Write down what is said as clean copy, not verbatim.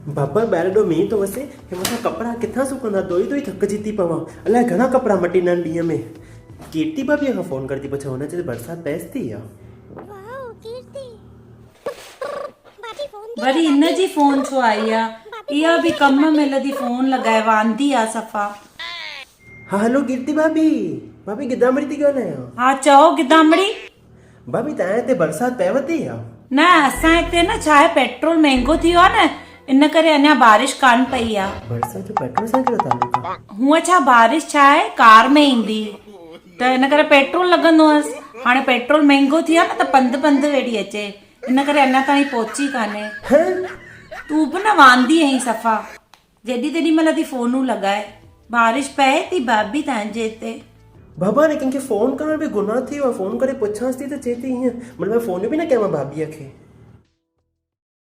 بابا ٻاهر ايڏو مينهن ٿو وسي، هي مون سان ڪپڙا ڪٿان سڪندا، ڌوئي ڌوئي ٿڪجي ٿي پوان، الائي گهڻا ڪپڙا مٽيندا آهن ڏينهن ۾. ڪيرتي ڀاڀيء کان فون ڪري ٿي پڇان، هن چيو ته برسات پئس ٿي يا. وري هن جي فون ڇو آئي آ، اها به ڪم مهل ٿي فون لڳائي، واندي آ صفا. ها هلو ڪيرتي ڀاڀي، ڀاڀي گدامڙي ٿي ڳالهايان. ها چئو گدامڙي. ڀاڀي تنهن هتي برسات پئي ٿي يا؟ نه اسان هتي نه ڇا آهي پيٽرول مهنگو ٿي ويو آهي نه ان ڪري اڃا بارش ڪانه پئي آ. برسات جو پيٽرول سان ڪهڙو تعلق آ؟ هونء ڇا بارش ڇا آهي ڪار ۾ ايندي ته ان ڪري پيٽرول لڳندو هئس هاڻي پيٽرول مهنگو ٿي ويو آهي نه ته پنڌ پنڌ ويڙي اچي ان ڪري اڃا تائين پهچي ڪانهي. هه. تون به نه واندي آهين صفا. جيڏي تيڏي مهل ٿي فونون لڳائي. بارش پئي ٿي ڀاڀي تنهنجي هتي. بابا هاڻي ڪنهن کي فون ڪرڻ به گناهه ٿي ويو آهي فون ڪري پڇانس ٿي ته چئي ٿي هيئن مطلب مان فون به نه ڪيان مان ڀاڀيء کي.